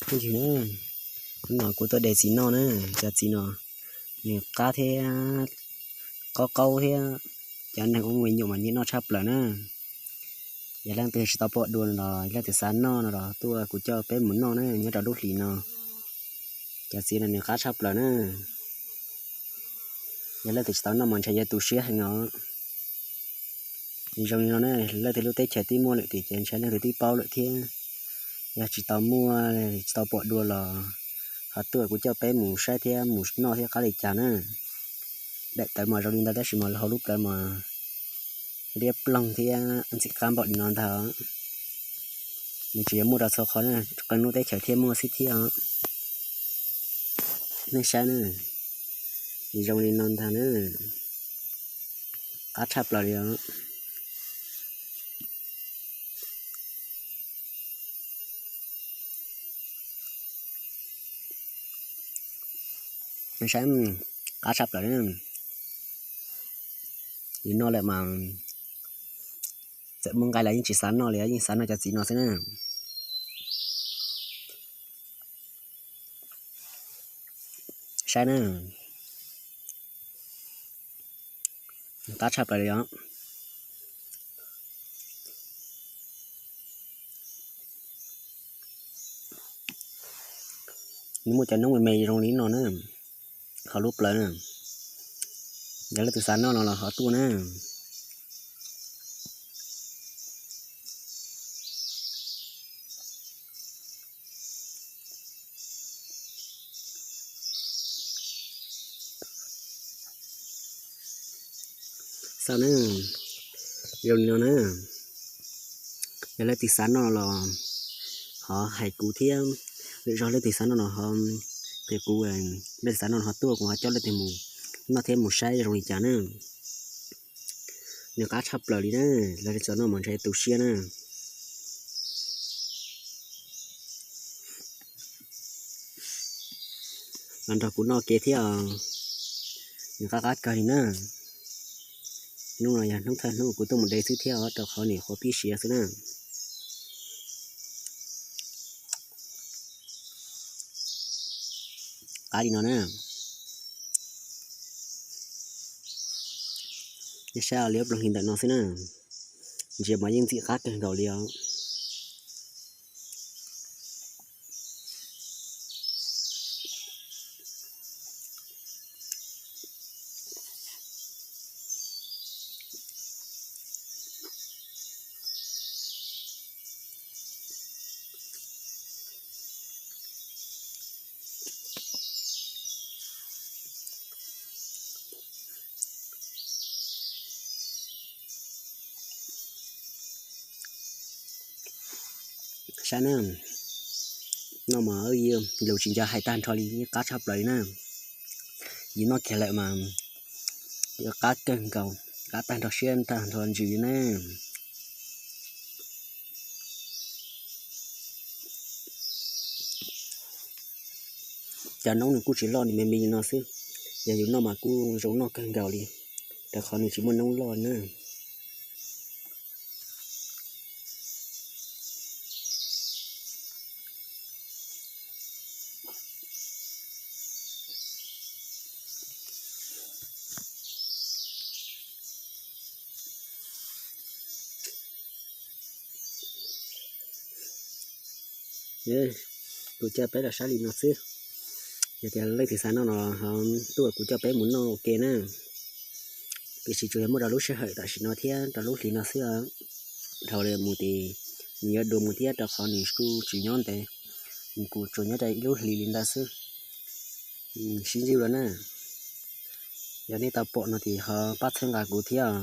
Ib ntsis na, hnub no kuv tuaj de txiv noj na, cov txiv no nws qab thiab qaub qaub thiab, cov neeg ua me nyuam mas nyiam noj tshaj plaws na. Yog leej twg tsis tau pom dua no los leej twg xav noj no los tuaj kuv coj peb mus noj na, nyob rau lub hlis no. Cov txiv no nws qab tshaj plaws na. Yog leej twg tsis tau noj mas ntshe yuav tu siab heev os. Zoo li no na, leej twg lub teb chaws twb muaj lawm tiag ces ntshe leej twg twb paub lawm thiab. Yog tsis tau muaj, tsis tau pom dua los ho tuaj kuv coj peb mus saib thiab mus noj thiab qab li cas na. Daim tawv mas zoo li ntawd tab sis mas hauv lub plawv mas liab ploog thiab ntxim qab npaum li no ntag. Nws tsis yog muaj rau txhua qhov na, qee lub teb chaws thiaj muaj xwb thiab os. Nej saib na, zoo li no ntag na, qab tshaj plaws li os. Nej saib, qab tshaj plaws na. Yus noj lawm mas txawm muaj nqaij los yeej tsis xav noj li, yeej xav noj cov txiv no xwb na. Saib na, qab tshaj plaws li os. Nws muaj cov noob me me zoo li no na, hauv lub plawv na. Yog leej twg xav noj no los ho tuaj na. Xav na, zoo li no na, yog leej twg xav noj los ho hais kuv thiab, lwm zaug leej twg xav noj no ho qhia kuv, leej twg xav noj no ho tuaj kuv ho coj leej twg mus noj thiab mus saib zoo li cas na. Nws qab tshaj plaws li na, leej twg xav noj mas ntshe tu siab na. Los nrog kuv noj ke thiab os, nws qab qab kawg li na. Hnub no yog hnub thawj hnub kuv tuaj mus de xwb thiab os, rau qhov nim qhuav pib siav xwb na. Qab li no na. Nej saib, liab ploog li ntawm no xwb na, ntsia mas yeej ntxim qab kawg nkaus li os. Saib na, noj mas lus tsis nco hais tag nrho li, qab tshaj plaws li na. Yus noj kiag lawm mas qab kawg nkaus, qab tag nrho siab tag nrho ntsws li na. Cov noob nws kuj tsis loj, nws me me li no xwb, yog yus noj mas kuj zoo noj kawg nkaus li, rau qhov nws tsis muaj noob loj na. Kuv coj peb los saib li no xwb. Yog tias leej twg xav noj no ho tuaj kuv coj peb mus noj ua ke na. Tiam sis tsuas yog muaj rau lub sij hawm tam sim no thiab rau lub hlis no xwb. Dhau li mus ces nws yuav dua mus thiab, rau qhov nws kuj tsis nyob ntev, nws kuj tsuas nyob rau ib lub hlis li ntawd xwb. Sib ntsib dua na. Yog nej tau pom no ces ho pab txhawb nqa kuv thiab.